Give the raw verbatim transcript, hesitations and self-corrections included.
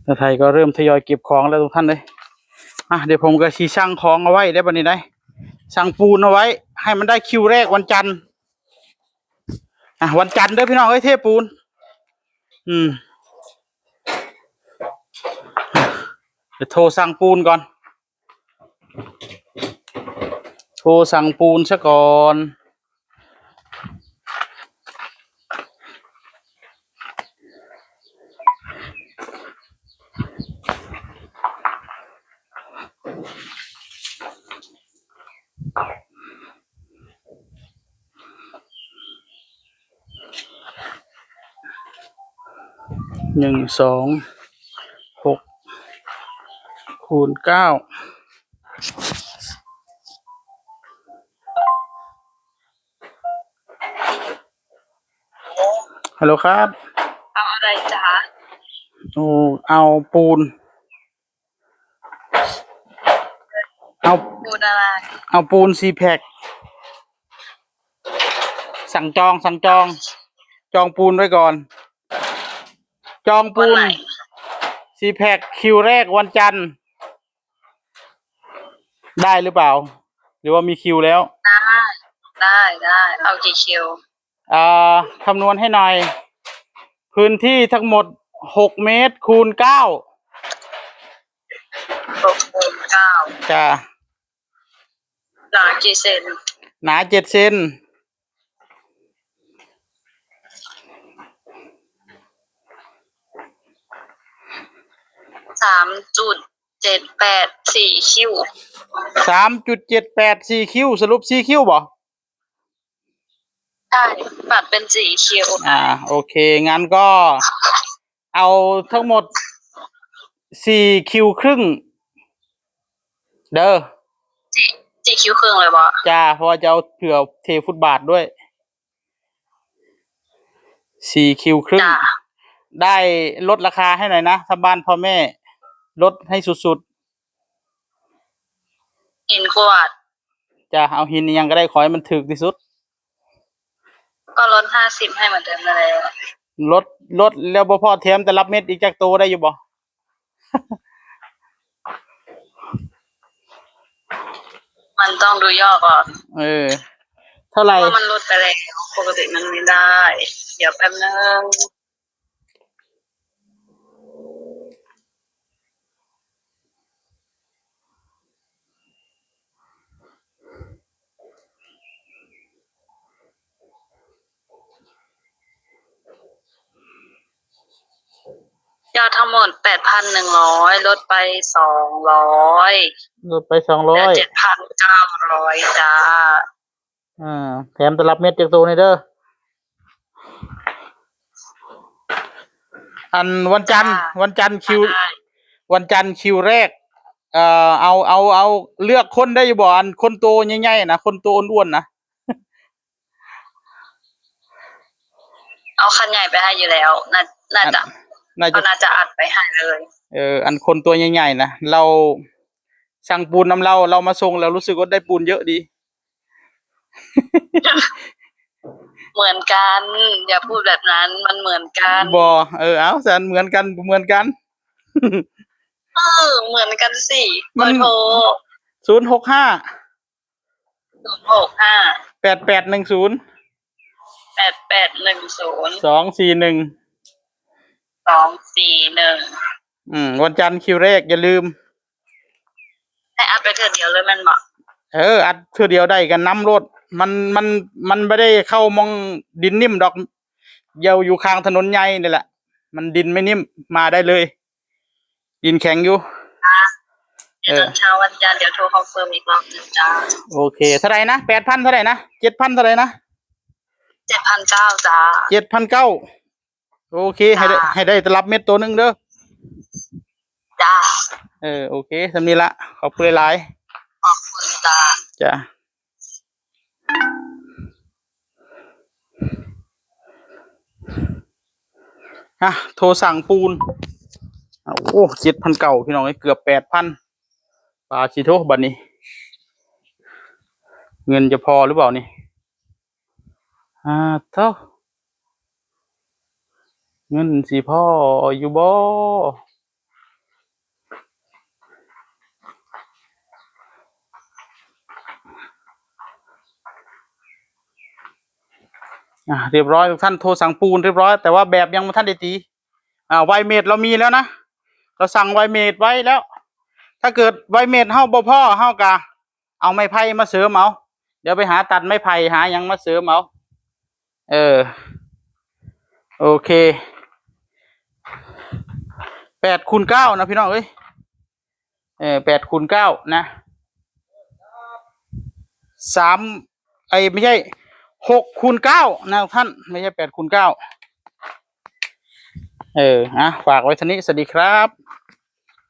ตาไทยก็เริ่มทยอยเก็บของแล้วทุกท่านเลย อ่ะ เดี๋ยวผมก็สิสั่งของเอาไว้ได้บัดนี้ได้ สั่งปูนเอาไว้ ให้มันได้คิวแรกวันจันทร์ อ่ะ วันจันทร์เด้อพี่น้องเอ้ย เทปูน อืม เดี๋ยวโทรสั่งปูนก่อน โทรสั่งปูนซะก่อน หนึ่ง สอง หก คูณ เก้า ฮัลโหลครับ เอาอะไรจ๊ะ โอ้ เอาปูน เอา ปูนอะไร เอาปูนสี่แพ็ค สั่งจอง สั่งจอง จองปูนไว้ก่อน จองปูน วันไหน สี่แพ็ค คิวแรกวันจันทร์ ได้หรือเปล่า หรือว่ามีคิวแล้ว ได้ ได้ ได้ เอากี่คิว อ่า คำนวณให้หน่อย พื้นที่ทั้งหมด หก เมตร คูณ เก้า หก คูณ เก้า จ้ะ หนากี่เซน หนา เจ็ด เซน สามจุดเจ็ดแปด สี่ คิว สามจุดเจ็ดแปด สี่ คิว สรุป สี่ คิวบ่ ใช่ ปรับเป็น สี่ คิว อ่า โอเค งั้นก็ เอาทั้งหมด สี่ คิวครึ่ง เด้อ สี่ สี่ คิวครึ่งเลยบ่ จ้า เพราะว่าจะเอาเผื่อเทฟุตบาทด้วย สี่ คิวครึ่ง จ้า ได้ลดราคาให้หน่อยนะ ถ้าบ้านพ่อแม่ ลดให้สุดๆ หินกวาด จ้า เอาหินอิหยังก็ได้ ขอให้มันถูกที่สุด ก็ลด ห้าสิบ ให้เหมือนเดิมนั่นแหละ ลด ลดแล้วบ่พอ แถมตลับเม็ดอีกจักโตได้อยู่บ่ มันต้องดูยอดก่อน เออ เท่าไหร่ เพราะว่ามันลดไปแล้ว ปกติมันไม่ได้ เดี๋ยวแป๊บนึง ยอดทั้งหมด แปดพันหนึ่งร้อย ลดไป สองร้อย ลดไป สองร้อย เหลือ เจ็ดพันเก้าร้อย จ้า อ่า แถมตลับเม็ดจักโตนี่เด้อ อันวันจันทร์ จ้า วันจันทร์คิว ได้ วันจันทร์คิวแรก เอ่อ เอา เอา เอา เลือกคนได้อยู่บ่ อันคนโตใหญ่ๆนะ คนโตอ้วนๆนะ เอาคันใหญ่ไปให้อยู่แล้ว น่า น่าจะ น่าจะ เขาน่าจะอัดไปให้เลย เออ อันคนตัวใหญ่ๆนะ เราสั่งปูนนำเรา เรามาส่งแล้วรู้สึกว่าได้ปูนเยอะดี เหมือนกัน อย่าพูดแบบนั้น มันเหมือนกัน บ่ เออ เอา สัน เหมือนกัน เหมือนกัน เออ เหมือนกันสิ มัน เบอร์โทร ศูนย์หกห้า ศูนย์หกห้า แปดแปดหนึ่งศูนย์ แปดแปดหนึ่งศูนย์ สองสี่หนึ่ง สองสี่หนึ่ง อืม วันจันทร์คิวแรก อย่าลืม ให้อัดไปเทื่อเดียวเลยแม่นบ่ เออ อัดเทื่อเดียวได้กันนำโลด มัน มัน มันบ่ได้เข้าหม่องดินนิ่มดอก เดี๋ยวอยู่ข้างถนนใหญ่นี่แหละ มันดินไม่นิ่ม มาได้เลย ดินแข็งอยู่ อ่ะ เดี๋ยว เออ ตอนเช้าวันจันทร์เดี๋ยวโทรคอนเฟิร์มอีกรอบหนึ่งจ้า โอเค เท่าไหร่นะ แปดพัน เท่าไหร่นะ เจ็ดพัน เท่าไหร่นะ เจ็ดพันเก้า จ้า เจ็ดพันเก้า โอเค ให้ได้ จ้า ให้ได้ตลับเม็ดตัวหนึ่งเด้อ จ้า เออ โอเค ส่ำนี้ละ ขอบคุณหลายๆ ขอบคุณจ้า จ้า อ่ะ โทรสั่งปูน อ่ะ โอ้ เจ็ดพันเก้า พี่น้องเอ้ย เกือบ แปดพัน ปาดสิโท บัดนี้ เงินจะพอหรือเปล่านี่ อ่า โธ่ เงินสิพออยู่บ่ อ่า เรียบร้อยทุกท่าน โทรสั่งปูนเรียบร้อย แต่ว่าแบบยังบ่ทันได้ตี อ่า ไวเมดเรามีแล้วนะ เราสั่งไวเมดไว้แล้ว ถ้าเกิดไวเมดเฮาบ่พอ เฮาก็เอาไม้ไผ่มาเสริมเอา เดี๋ยวไปหาตัดไม้ไผ่หาหยังมาเสริมเอา เออ โอเค แปดคูณเก้านะพี่น้องเอ้ย เออ แปดคูณเก้านะ สาม ไอ้ ไม่ใช่ หกคูณเก้านะท่าน ไม่ใช่แปดคูณเก้า เออ อ่ะ ฝากไว้เท่านี้ สวัสดีครับ